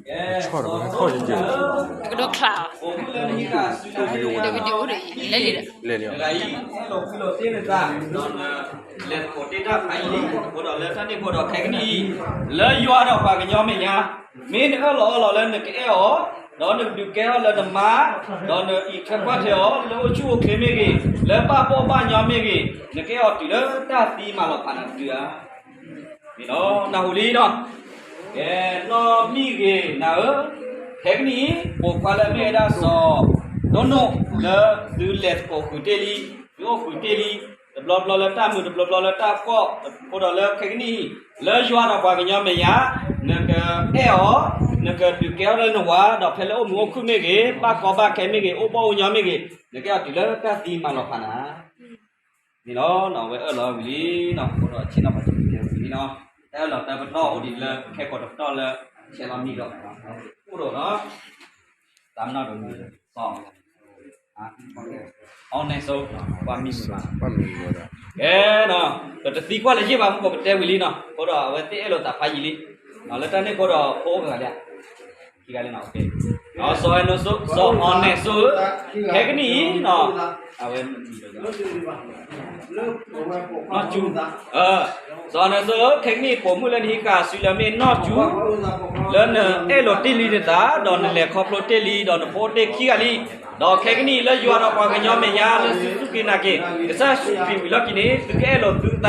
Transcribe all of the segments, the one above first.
ကဲ ကဒိၣ်ချါ တဂၤအံၤ အဲၣ်လိာ်ကွံလိာ်တ့ၢ်နသး လဲၤသကိးတ့ၢ်တၢ်ဖးယံာ်လံ အဃိဒီးလၢတၢ်န့ၣ်အဃိဒီးခဲကနံၣ်အံၤ လၢယွၤဒီးပှၤကညီမဲာ်ညါ မ့ၢ်နအၢၣ်လီၤအီလီၤလၢနကအဲၣ်အီၤ ဒီးနကဒုးကဲထီၣ်လၢနမါ ဒီးနအံးထွဲကွၢ်ထွဲအီၤ လၢအိၣ်ဆူၣ်အိၣ်ချ့မ့ၢ်ဂ့ၤ လၢဘၣ်ဘီၣ်ဘၣ်ညီမ့ၢ်ဂ့ၤ နကအဲၣ်အီၤတုၤလၢတၢ်သံမၤလီၤဖးနၤတစုဧါ မ့ၢ်လီၤ နၢ်ဟူလံနီၤ ကဲနီၢ်မံၣ်ဂ့ၤနၤဧၢ, ခဲကနံၣ်အံၤ ပိာ်ခွါလၢအမ့ၢ်ဝဲဒၣ်စီၤဒိၣ်နိၣ် လၢသုလဲၤသကိးဃုာ်တ့ၢ်လံ, သုအိၣ်ဃုာ်တ့ၢ်လံ, တဘျီဘျီလၢတၢ်မုာ် တဘျီဘျီလၢတၢ်ဖှီၣ်, အဃိဒီးလၢခဲကနံၣ်အံၤ လၢယွၤဒီးပှၤကညီမဲာ်ညါ နကအဲၣ်အီၤ, နကဒုးကဲထီၣ်လၢနဝၤ, ဒီးဖဲလၢအိၣ်မုာ်အိၣ်ခုၣ်မ့ၢ်ဂ့ၤ, ဘၣ်ကီဘၣ်ခဲမ့ၢ်ဂ့ၤ, အိၣ်ဘီၣ်အိၣ်ညီမ့ၢ်ဂ့ၤ, နကအဲၣ်အီၤတုၤလၢတၢ်သံမၤလီၤဖးနၤ န့ၣ်လီၤ. အဝဲအၢၣ်လီၤဝံၤလံနီၤ, အဃိဒီးဆ့ၣ်နီၤပှၤစံးကဲဝံၤလံနီၤ, တၢ်အၢၣ်လီၤတၢ်ပတီၢ်အိၣ်ဒံးလၢခဲကိာ်တပတီၢ်လၢ ဆဲးလီၤမံၤဒီး အိၣ်ဒီးနီၤ, တၢ်မနီၣ်ဒိးမံၤ စီၤ အီနဲၣ်စိ ပှၤမံၤမုာ်ဘၣ်, ကဲနီၤ, ပတသံကွၢ်လၢယ့ၢ်ဘၣ်မူကီး ပတဲဝံၤလံနီၤ, အဃိဒီးအဝဲသ့ၣ်အဲၣ်လိာ်သးဖးယံာ်လံ, လၢတၢ်န့ၣ်အဃိဒီးဖိအိၣ်ကဂၤလံ ခံဂၤလံနီၤ, စီၤအီနဲၣ်စိဧၢ, ခဲကနံၣ်အံၤနီၤ, အဝဲ နီၢ်ကၠူ, စီၤအီနဲၣ်စိဧၢ, ခဲကနံၣ်အံၤပိာ်မုၣ်လၢနဟံးဃာ်အစုလၢမ့ၢ်နီၢ်ကၠူ, လၢနအဲၣ်လိာ်တ့ၢ်လံနသး, ဒီးနလဲၤခီဖျိတ့ၢ်လံ, ဒီးနဖိတ့ၢ်ခံဂၤလံ, ဒီးခဲကနံၣ်အံၤလၢယွၤဒီးပှၤကညီမဲာ်ညါလၢသုစူၢ်က့ၤနာ်က့ၤ ကစၢ်ယ့ၣ်ၡူးခရံာ်ဝံၤလီၢ်ခံန့ၣ် သုကအဲၣ်လိာ်သုသး,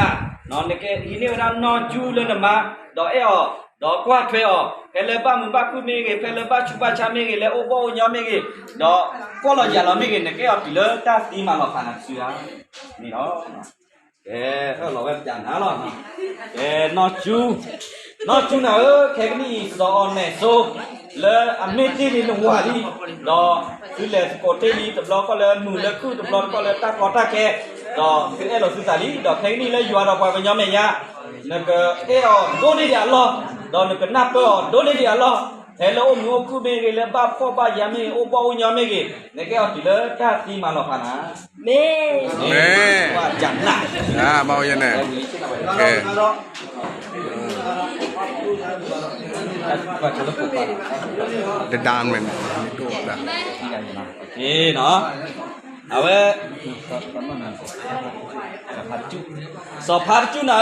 နကဟံးန့ၢ်ဝဲဒၣ်နီၢ်ကၠူလၢနမါ, ဒီးအဲၣ်အီၤ, ဒီးကွၢ်ထွဲအီၤ, ဖဲလၢဘၣ်မုာ်ဘၣ်ခုၣ်မ့ၢ်ဂ့ၤ, ဖဲလၢဘၣ်ဆူးဘၣ်ဆါမ့ၢ်ဂ့ၤ, လၢအိၣ်ဘီၣ်အိၣ်ညီမ့ၢ်ဂ့ၤ, ဒီးကွၢ်လီၤယၤလီၤမ့ၢ်ဂ့ၤ, နကအဲၣ်အီၤတုၤလၢတၢ်သံမၤလီၤဖးနၤတစုဧါ, န့ၣ်လီၤ. ကဲ, အၢၣ်လီၤဝဲပတၢ်နၤလီၤ. ကဲ, နီၢ်ကၠူ, နီၢ်ကၠူနၤဧၢ, ခဲကနံၣ်အံၤ စီၤအီနဲၣ်စိ လၢအမ့ၢ်တ့ၢ်လံနဝၤလံ, ဒီးသုလဲၤသကိးတ့ၢ်လံ, တဘျီခီၣ်လၢမုာ်လၢခုၣ်, တဘျီခီၣ်လၢတၢ်ကီတၢ်ခဲ, ဒီးသုအဲၣ်လီၤသုသးလံ, ဒီးခဲကနံၣ်အံၤလၢယွၤဒီးပှၤကညီမဲာ်ညါ, နကအဲၣ်အီၤဒိၣ်န့ၢ်ဒံးအလီၢ်, ဒီးနကနၢ်ပၢၢ်အီၤဒိၣ်န့ၢ်ဒံးအလီၢ်, ဖဲလၢအိၣ်မုာ်အိၣ်ခုၣ်မ့ၢ်ဂ့ၤ, လၢဘၣ်ဖှီၣ်ဘၣ်ယာ်မ့ၢ်ဂ့ၤ, အိၣ်ဘီၣ်အိၣ်ညီမ့ၢ်ဂ့ၤ, နကအဲၣ်အီၤတုၤလၢတၢ်သံမၤလီၤဖးနၤ, မ့ၢ်, မ့ၢ်, ဘၣ်ယၤနၤ, ဘၣ်ယၤနၤ, ကဲ, တဒါမ့ၢ်, အဝဲ, စီၤဖါတကၠူၣ်နၤဧၢ,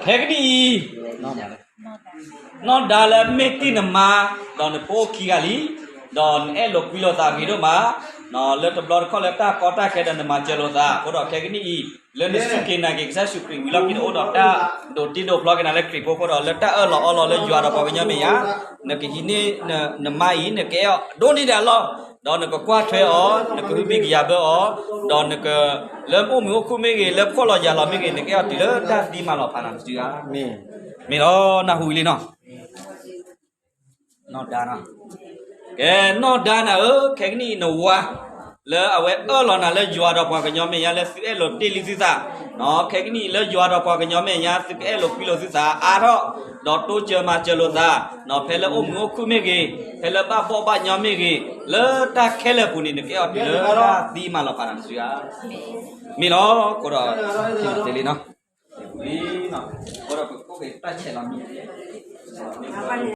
ခဲကနံၣ်အံၤ နီၢ်ဒါလၢမ့ၢ်တ့ၢ်နမါ, ဒီးနဖိအိၣ်ခံဂၤလံ, ဒီးနအဲၣ်လိာ်ကွံလိာ်သးဂ့ၤဒိၣ်မး, လၢတဘျီတခီၣ်လၢတၢ်ကီတၢ်ခဲဒီးနမၤစၢၤလိာ်သး, အဃိဒီးခဲကနံၣ်အံၤ လၢနစူၢ်က့ၤနာ်က့ၤကစၢ်ယ့ၣ်ၡူးခရံာ်ဝံၤလီၢ်ခံန့ၣ် အိၣ်ဒီးတၢ်ဒိးတ့ဒိးဖျီက့ၤနၤလၢခရံာ်ဖိအဃိဒီး လၢတၢ်အၢၣ်လီၤအီလီၤလၢယွၤဒီးပှၤကညီမဲာ်ညါ, နကဟံးန့ၢ်နမါအံၤ နကအဲၣ်အီၤဒိၣ်န့ၢ်ဒံးအလီၢ်, ဒီးနကကွၢ်ထွဲအီၤ, နကဟုမံၤကယာ်ဘၢအီၤ, ဒီးနက, လၢအိၣ်မုာ်အိၣ်ခုၣ်မ့ၢ်ဂ့ၤ, လၢဖှီၣ်လီၤယာ်လီၤမ့ၢ်ဂ့ၤ, နကအဲၣ်အီၤတုၤလၢတၢ်သံမၤလီၤဖးနၤတစုဧါ, မ့ၢ်လီၤ, နၢ်ဟူဝံၤလံနီၤ. နီၢ်ဒါ, ကဲ, နီၢ်ဒါနၤဧၢ, ခဲကနံၣ်အံၤနဝၤ လၢအဝဲအၢၣ်လီၤနၤလၢယွၤဒီးပှၤကညီမဲာ်ညါလၢသုအဲၣ်လိာ်တ့ၢ်လံသုသး, ခဲကနံၣ်အံၤလၢယွၤဒီးပှၤကညီမဲာ်ညါ သုကအဲၣ်လိာ်ကွံလိာ်သုသးအါထီၣ်, ဒီးတိစၢၤမၤစၢၤလိာ်သး, ဖဲလၢအိၣ်မုာ်အိၣ်ခုၣ်မ့ၢ်ဂ့ၤ, ဖဲလၢဘၣ်ဘီၣ်ဘၣ်ညီမ့ၢ်ဂ့ၤ, လၢတၢ်ခဲလၢာ်အပူၤန့ၣ် နကအဲၣ်အီၤတုၤလၢတၢ်သံမၤလီၤဖးနၤတစုဧါ, မ့ၢ်လီၤ, အဃိဒီး, လံနီၤ အဃိဒီးပကိးက့ၤတၢ်ဆဲးလီၤမံၤန့ၣ်,